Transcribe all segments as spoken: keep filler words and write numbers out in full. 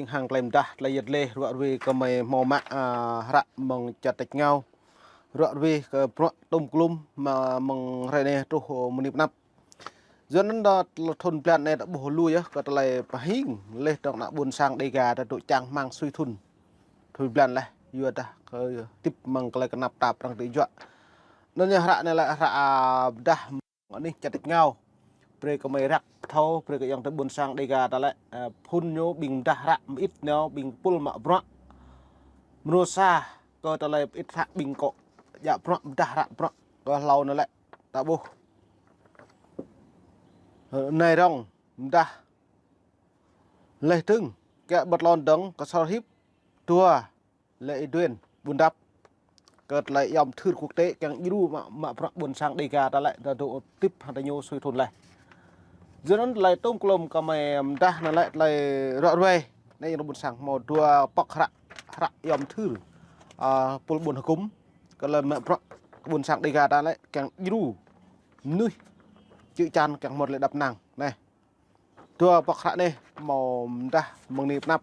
Hăng tơlơi mơdah, tơlơi yet lĕ, ruă rui kơ mơi hmâo mă, a, hră mơ̆ng čăt tač ngao. Ruă rui kơ bruă tôm klum mă mơ̆ng hrơi anai truh mơni pơnăp. Yua anŭn đa thun blan anai ta ƀuh lu yơh, kơ tơlơi pơhing lĕ tơ̆ng ană ƀôn sang Dêga ta dŏ čang hmang sui thun. Thun blan lĕ, yua dah kơ tip mơ̆ng tơlơi kơnăp tap arăng tơjuă. Anŭn yơh hră anai lĕ hră, a, mơdah anih čăt tač ngao. Brơi kơ mơi răk pơthâo, brơi kơ ayŏng adơi ƀôn sang Dêga ta lĕ, a, phun ñu ƀing mơdah hră mơit ñu ƀing pul mă bruă. Mrô sa kơ tơlơi mơit hră ƀing kŏ djă bruă mơdah hră bruă kơ hlâo anŭn lĕ ta ƀuh. Ơ, anai rŏng mơdah. Lĕ tơ̆ng, kĕ bơt lŏn dơ̆ng, kơ Sor Hip, dua, lĕ Y Duen, Bun Dap. Kơ tơlơi yom thưr quốc tế, kiăng djru mă, mă bruă ƀôn sang Dêga ta lĕ, ta dŏ tip hăng ta ñu sui thun lĕ. Yua anŭn tơlơi tôm klum kơ mơi mơdah anŭn lĕ tơlơi ruă rui. Anai yơh ƀôn sang hmâo dua pŏk hră, hră yom thưr, a, pul ƀôn hơkŭm. Kơ tơlơi mă bruă ƀôn sang Dêga ta lĕ, kiăng djru mơnuih čư̆ čan kiăng hmâo tơlơi đăp năng. Anai. Dua pŏk hră anai hmâo mơdah mơ̆ng anai pơnăp.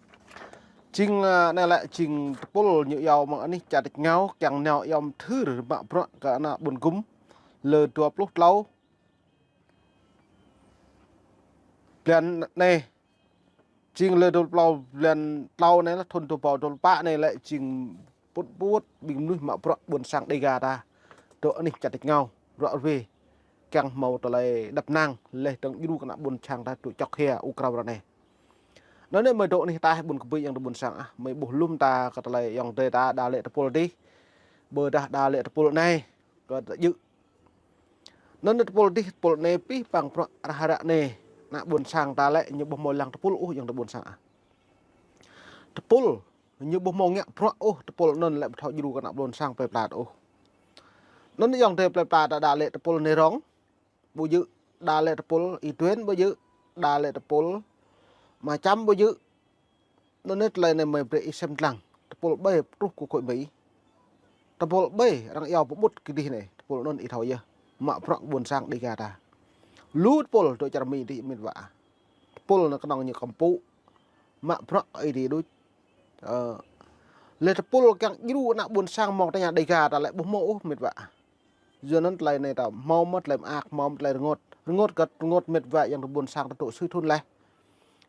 Jing, a, anai lĕ jing tơpul ñu iâu mơ̆ng anih čăt tač ngao kiăng nao yom thưr mă bruă kơ ană ƀôn gum. Lơ dua pluh tlâo blan anai. Jing lơ dua pluh tlâo blan tlâo anai lĕ thun dua rơbâo dua pluh pă anai lĕ jing pŭt pŭt ƀing mơnuih mă bruă ƀôn sang Dêga ta. Dŏ anih čăt tač ngao, ruă rui. Kiăng hmâo tơlơi đăp năng, lĕ tơ̆ng djru kơ ană ƀôn sang ta dŏ čŏk hia ur krao ră anai. Anŭn anai mơi dŏ anih ta ƀôn kơbơi ayŏng adơi ƀôn sang ah, mơi ƀuh lŏm ta kơ tơlơi ayŏng adơi ta đa lĕ tơpul dih. Ƀôdah đa lĕ tơpul anai, kơ ta djơ̆. Anŭn anai tơpul dih, tơpul anai pih păng bruă ră ră anai. Ană ƀôn sang ta lĕ ñu ƀuh hmâo lăng tơpul ôh ayŏng adơi ƀôn sang ah. Tơpul ñu ƀuh hmâo ngă bruă ôh, tơpul anŭn lĕ ƀu thâo djru kơ ană ƀôn sang plơi pla ôh. Anŭn ayŏng adơi plơi pla ta đa lĕ tơpul anai rŏng, ƀu djơ̆, đa lĕ tơpul Y Duen ƀu djơ̆, đa lĕ tơpul Ma Čăm ƀu djơ̆. Anŭn anai tơlơi anai mơi brơi ih sem lăng, tơpul ƀai truh kơ khối Mi. Tơpul ƀai arăng iâu pơƀut kơ dih anai, tơpul anŭn ih thâo yơh. Mă bruă ƀôn sang Dêga ta. Lu tơpul dŏ čar Mi dih met wa. Tơpul anŭn kơnơ̆ng ñu kơmpŭ. Mă bruă kơ Ơi Adai đôč. Ơ, lĕ tơpul kiăng djru ană ƀôn sang mơ̆ng tơña Dêga ta lĕ ƀu hmâo ôh met wa. Yua anŭn tơlơi anai ta hmâo mơ̆ tơlơi mơak, hmâo mơ̆ tơlơi rơngot. Rơngot kơ rơngot met wa ayŏng adơi ƀôn sang ta dŏ sui thun lĕ.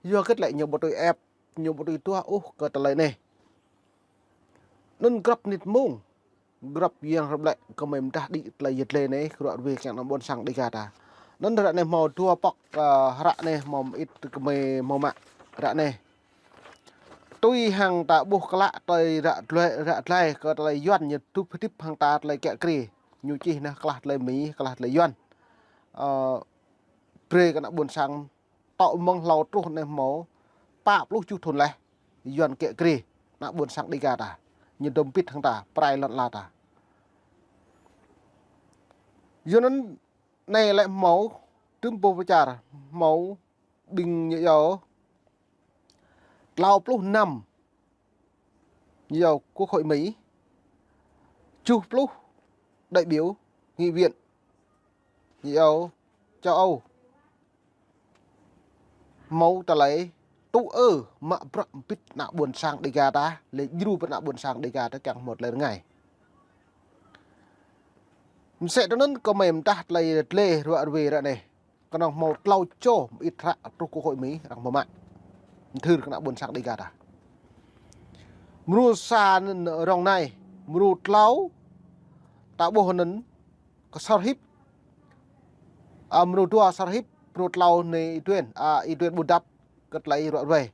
Yua hơget lĕ ñu ƀu tui ĕp, ñu ƀu tui tuah ôh kơ tơlơi anai. Anŭn grăp mơnit mông. Grăp yang rơblĕ kơ mơi mơdah đĭ tơlơi yet lĕ anai, ruă rui kiăng ană ƀôn sang Dêga ta. Anŭn ră anai hmâo dua pŏk, ơ, hră anai hmâo mơit kơ mơi hmâo mă ră anai. Tui hăng ta ƀuh klă tơlơi ră glai, ră glai kơ tơlơi Yuan ñu tŭ pơdip hăng ta tơlơi kiă kriê. Ñu čih anai klah tơlơi Mi, klah tơlơi Yuan. Ơ, brơi kơ ană ƀôn sang tŏ mơ̆ng hlâo truh anai hmâo pă pluh tơjuh thun lĕ. Yuan kiă kriê ană ƀôn sang Dêga ta. Ñu dŏm bit hăng ta, prai lŏn ala ta. Yua anŭn anai lĕ hmâo, tơm pô pơčar, hmâo ƀing ñu iâu tlâo pluh năm, ñu iâu Quốc hội Mỹ, tơjuh pluh đại biểu nghị viện, ñu iâu châu Âu. Hmâo tơlơi tŭ ư mă bruă bit ană ƀôn sang Dêga ta, lĕ djru pơ ană ƀôn sang Dêga ta kiăng hmâo tơlơi rơngai. Mơsĕ tui anŭn kơ mơi mơdah tơlơi yet lĕ ruă rui ră anai. Kơnơ̆ng hmâo tlâo čô mơit hră truh Quốc hội Mỹ arăng hmâo mă. Mơthưr kơ ană ƀôn sang Dêga ta. Mrô sa anŭn rŏng anai, mrô tlâo ta ƀuh anŭn kơ Sor Hip. A, mrô dua Sor Hip, mrô tlâo anai Y Duen, a, Y Duen Bun Dap kơ tơlơi ruă rui.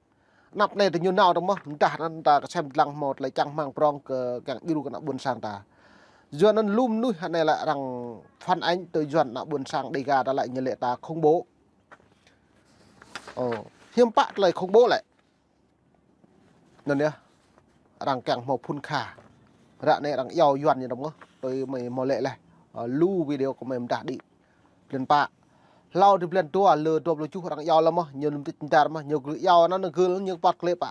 Anăp anai tơ ñu nao tơ mơ̆, mơdah anŭn ta kơsem lăng hmâo tơlơi čang hmang prong kơ kiăng djru kơ ană ƀôn sang ta. Yua anŭn lu mơnuih anai lĕ arăng phản ánh tơ Yuan ană ƀôn sang Dêga ta lĕ ñu lĕ ta khủng bố. Ơ, hiam pă tơlơi khủng bố lĕ. Anŭn yơh, arăng kiăng hmâo phun kha. Ră anai arăng iâu Yuan ñu tơ mơ̆, tui mơi hmâo lĕ leh. Ơ, lu video kơ mơi mơdah đĭ. Blan pă. Hlâo tơ blan dua, lơ dua pluh tơjuh arăng iâu lơ mơ̆, ñu lŭm tĭt dar mơ̆, ñu gơ̆ iâu anŭn gơ̆ ñu păt klĕ pă.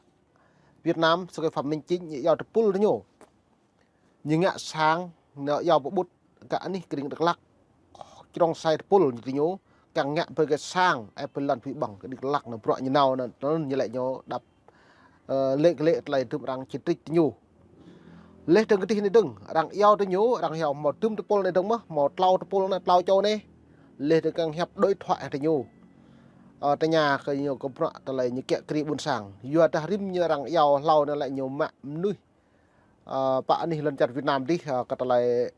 Việt Nam, sơkơi Phạm Minh Chính, ñu iâu tơpul tơ ñu. Ñu ngă sang, ñu iâu pơƀut, gah anih kơđing Dak Lak. Črông sai tơpul ñu tơ ñu, kiăng ngă brơi kơ sang, ĕp pơlăn phi ƀăng, kơđing Dak Lak, anŭn bruă ñu nao, anŭn, anŭn ñu lĕ ñu đăp Ơ, lĕ kơ lĕ tơlơi tơm arăng či trích tơ ñu. Leh dơ̆ng kơ tih anai dơ̆ng, arăng iâu tơ ñu, arăng iâu hmâo tơm tơpul anai dơ̆ng mơh, hmâo klâo tơpul anai, klâo čô anai. Leh dơ̆ng kiăng hiăp đối thoại tơ ñu. Ơ, tơña kơ ñu kơ bruă tơlơi ñu kiă kriê ƀôn sang. Yua dah rĭm ñu arăng iâu hlâo anai lĕ ñu mă mơnuih. Ơ, pă anih lŏn čar Việt Nam dih, ơ, kơ tơlơi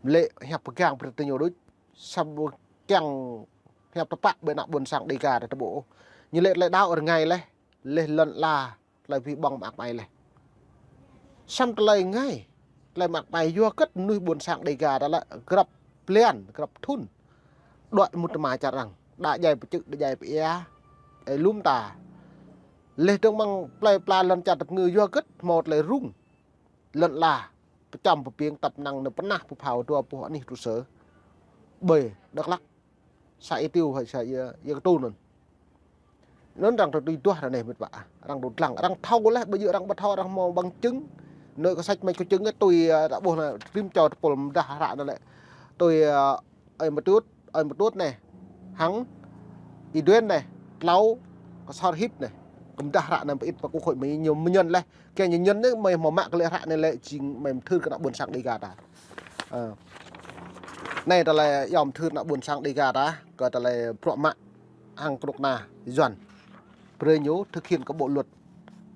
lĕ hiăp pơgang brơi tơ ñu đôč. Samơ̆ kiăng hiăp tơpă ƀơi ană ƀôn sang Đêga ta tơƀuh. Ñu lĕ tơlơi đaŏ rơngai leh, leh lŏn ala, tơlơi abih bang mă mơai leh. Samơ̆ tơlơi rơngai, tơlơi mă mơai yua hơget mơnuih ƀôn sang Đêga ta lĕ grăp blan, grăp thŭn. Đuaĭ mŭt tơma čar arăng, đa djai pơčư̆, đa djai pơia, ơ, lŏm ta. Leh dơ̆ng mơ̆ng plơi pla lŏn čar ta pơngư yua hơget hmâo tơlơi rŭng. Lŏn ala, pơčăm pơpiêng tăp năng nao pơnah pơphao dua boh anih trụ sở. Ƀơi Dak Lak. Sa Y Tiu hă, sa Ia, Ia Kơtu anŭn. Anŭn arăng tui duah ră anai met wa. Arăng tui lăng, arăng thâo leh, ƀu djơ̆ arăng ƀu thâo, arăng hmâo bằng chứng. Anŭn kơ săč mĕč kơ chứng tui, ơ, ta ƀuh anai, rĭm čô tơpul mơdah ră anai lĕ. Tui, ơ, ơi Mơtut, ơi Mơtut anai. Hăng Y Duen anai, klâo, kơ Sor Hip anai. Kơ mơdah ră anai pơit pơ Quốc hội Mi ñu mơñen leh. Kiăng ñu ñen anai, mơi hmâo mă kơ lĕ ră anai lĕ jing mơi mơthưr kơ ană ƀôn sang Đêga ta. Ơ. Anai tơlơi iâu mơthưr ană ƀôn sang Đêga ta, kơ tơlơi bruă mă hăng kơnuk kơna Yuan. Brơi ñu thực hiện kơ bộ luật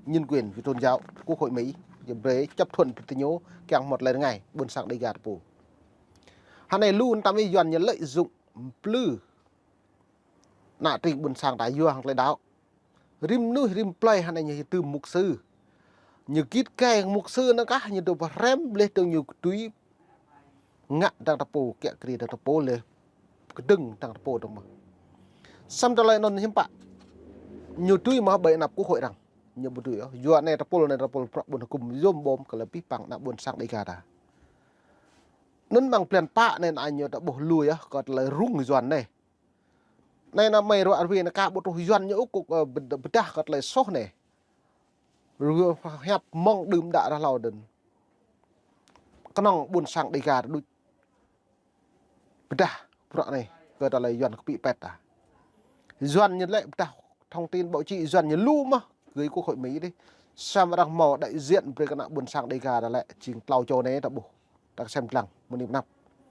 nhân quyền về tôn giáo Quốc hội Mi, ñu brơi chấp thuận tơ ñu kiăng hmâo tơlơi rơngai ƀôn sang Đêga ta pô. Hă anai lu anŭn tơm Yuan ñu lợi dụng plư ană tring ƀôn sang ta yua hăng tơlơi đaŏ. Rĭm mơnuih, rĭm plơi hă anai ñu tơm mục sư. Ñu git gai mục sư anŭn kah, ñu dŏ pơhrăm leh dơ̆ng ñu kơtui ngă dăng ta pô, kiă kriê dăng ta pô leh kơdơ̆ng dăng ta pô dơ̆ng mơ̆. Samơ̆ tơlơi anŭn hiư̆m pă. Ñu tui mă ƀơi anăp Quốc hội arăng. Ñu ƀu tui ôh. Yua anai tơpul anai tơpul prăk ƀôn hơkŭm yôm ƀôm kơ lĕ abih bang ană ƀôn sang Đêga ta. Anŭn mơ̆ng blan pă anai anai ñu ta ƀuh lui ôh, kơ tơlơi rŭng Yuan anai. Anai ană mơi ruă rơwe anai ka ƀu truh Yuan ñu ôh kŭk, ơ, bơ-, pơdah kơ tơlơi soh anai. Rơwe hiăp mơ̆ng đưm đă ră hlâo dơ̆ng. Kơnơ̆ng ƀôn sang Đêga ta đôč. Pơdah bruă anai kơ tơlơi Yuan kơpĭ pet ta. Yuan ñu lĕ pơdah thông tin báo chí Yuan ñu lu mơ̆ gơ̆ Quốc hội Mi dih. Samơ̆ arăng hmâo đại diện brơi kơ ană ƀôn sang Đêga ta lĕ jing klâo čô anai ta ƀuh. Ta kơsem lăng, mơni mơnăp.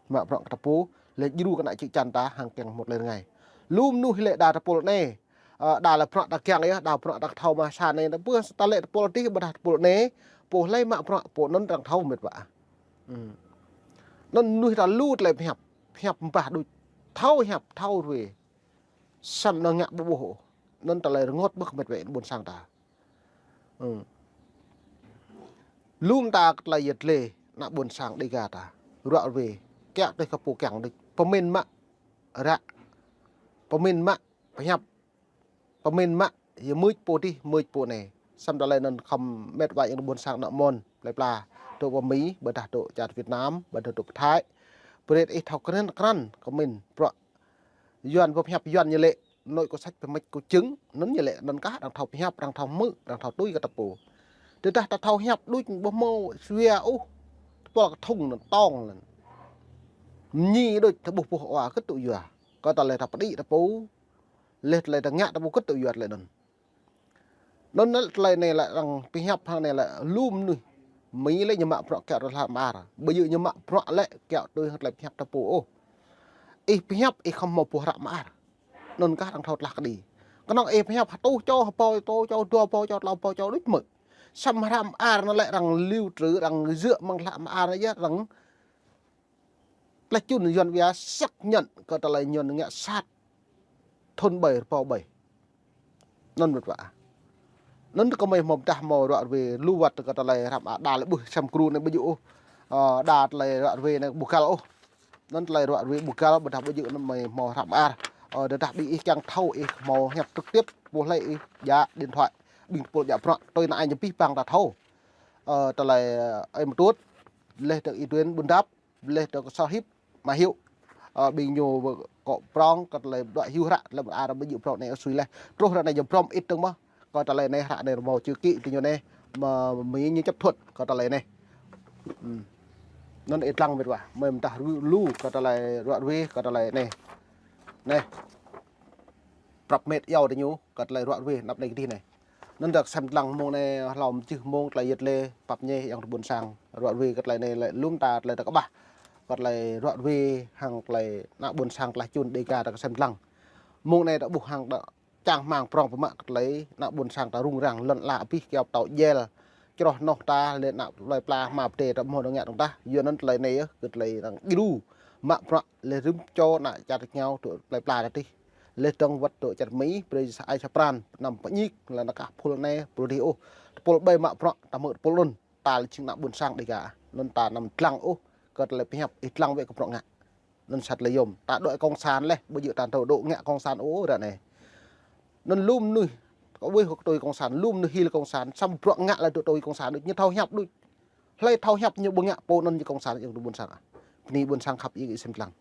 Mă bruă kơ ta pô, lĕ djru kơ ană čư̆ čan ta hăng kiăng hmâo tơlơi rơngai. Lu mơnuih lĕ đa tơpul anai, ơ, đa lĕ bruă ta kiăng yơh, đa bruă ta thâo mơ̆ sa anai, ta ƀuh ta lĕ tơpul dih, ƀôdah tơpul anai, pô hlơi mă bruă, pô anŭn arăng thâo met wa. Hmm. Anŭn mơnuih ta lu tơlơi pơhiăp, pơhiăp ƀah đôč, thâo hiăp, thâo rơwe. Samơ̆ anŭn ngă ƀu ƀuh ôh. Anŭn tơlơi rơngot ƀơ̆ met wa ƀôn sang ta. Hmm. Lŏm ta kơ tơlơi yet lĕ ană ƀôn sang Đêga ta. Ruă rơwe. Kiă tui kơ pô kiăng đôč. Pơmĭn mă ră. Pơmĭn mă pơhiăp. Pơmĭn mă yơh mưč pô dih, mưč pô anai. Samơ̆ tơlơi anŭn khŏm met wa yang ƀôn sang ană mơ̆n. Plơi pla. Dŏ pơ Mi, ƀôdah dŏ čar Việt Nam, ƀôdah dŏ pơ Thái. Brơi ih thâo krăn krăn, kơ mĭn. Bruă Yuan pơhiăp Yuan ñu lĕ. Anŭn kơ săč pơmĕč kơ chứng, anŭn ñu lĕ, anŭn kah arăng thâo pơhiăp, arăng thâo hmư̆, arăng thâo tui kơ ta pô. Tơdah ta thâo hiăp đôč ƀu hmâo sua ôh, tơpul kơ thŭng anŭn tong lĕ. Mơñi đôč ta ƀuh ƀuh wa kơ̆t tŭ yua. Kơ tơlơi ta pơđĭ ta pô, leh tơlơi ta ngă ta pô kơ̆t tŭ yua tơlơi anŭn. Anŭn lĕ tơlơi anai lĕ arăng pơhiăp hăng anai lĕ lu mơnuih. Mi lĕ ñu mă bruă kiă tui hla mơar. Ƀu djơ̆ ñu mă bruă lĕ kiă tui hăng tơlơi pơhiăp ta pô ôh. Ih pơhiăp ih khŏm hmâo boh hră mơar. Anŭn kah arăng thâo tlah kơđi. Kơnơ̆ng ih pơhiăp hơtuh čô, hơbâo čô, čô dua hơbâo čô, klâo hơbâo čô đôč mơ̆. Samơ̆ hră mơar anŭn lĕ arăng lưu trữ, arăng djơ̆ mơ̆ng hră mơar anŭn yơh arăng plĕ čun Yuan ƀiă xác nhận kơ tơlơi ñu ngă sat thŭn ƀai, rơbâo ƀai. Anŭn met wa. Anŭn kơ mơi hmâo pơdah hmâo ruă rơwe lu wơ̆t kơ tơlơi hră mơar đa lĕ ƀuh sem gru anai ƀu djơ̆ ôh. Ơ, đa tơlơi ruă rơwe anai ƀu găl ôh. Anŭn tơlơi ruă rơwe ƀu găl, ƀôdah ƀu djơ̆ anŭn mơi hmâo hră mơar. Ơ, tơdah ƀing ih kiăng thâo ih hmâo hiăp trực tiếp, ƀuh lĕ ih djă điện thoại. Ƀing tơpul djă bruă, tui anai ñu abih bang ta thâo. Ơ, tơlơi, ơ, ơi Mơtut, leh dơ̆ng Y Duen Ƀuôn Dap, leh dơ̆ng kơ Sor Hip, Mă Hiu. Ơ, ƀing ñu kơ prong, kơ tơlơi đuaĭ hyu hră, tơlơi mơar ƀu djơ̆ prong anai sui leh. Truh ră anai ñu prong ih dơ̆ng mơ̆. Kơ tơlơi anai hră anai hmâo chữ ký tui ñu anai. Mă Mi ñu chấp thuận kơ tơlơi anai. Hmm. Anŭn ih lăng met wa. Mơi mơdah lu kơ tơlơi ruă rơwe, kơ tơlơi anai. Anai. Prăp met iâu tui ñu, kơ tơlơi ruă rơwe, anăp anai kơdih anai. Anŭn ta sem lăng mông anai hlâo mơčih mông tơlơi yơh lĕ pap ñe ayŏng adơi ƀôn sang. Ruă ruê kơ tơlơi anai lĕ lŏm ta tơlơi ta kơƀah. Kơ tơlơi ruă ruê hăng tơlơi ană ƀôn sang tơlơi čun Dega ta sem lăng. Mông anai ta ƀuh hăng ta čang hmang prong pơmă kơ tơlơi ană ƀôn sang ta rŭng răng lŏn ala abih kiao pơtâo jel. Čroh noh ta lĕ ană plơi pla hmua pơdai ta mơ̆ dŏ ngă tŏng tah. Yua anŭn tơlơi anai yơh kơ tơlơi arăng djru mă bruă lĕ rĭm čô ană čar tơngiao dŏ plơi pla ta tih. Lĕ dơ̆ng wơ̆t dŏ čar Mi, brơi sa ai sa pran, pơnăm pơñik, lĕ anŭn kah phul anai, phul adih ôh. Tơpul ƀai mă bruă, ta hmư̆ tơpul anŭn, ta lĕ jing ană ƀôn sang Dega. Anŭn ta anăm lăng ôh, kơ tơlơi pơhiăp, ih lăng wơ̆t kơ bruă ngă. Anŭn sat lĕ yom, ta dŏ kông san lĕ, ƀu djơ̆ ta dŏ dŏ ngă kông san ôh ră anai. Anŭn lŏm mơnuih, kơ wih kơ tui kông san, lŏm mơnuih hil kông san, samơ̆ bruă ngă lĕ dŏ tui kông san, ñu thâo hiăp đôč. Hlơi thâo hiăp ñu ƀu ngă pô anŭn ñu kông san, ayŏng adơi ƀôn sang. Bơni ƀôn sang khăp ih sem lăng.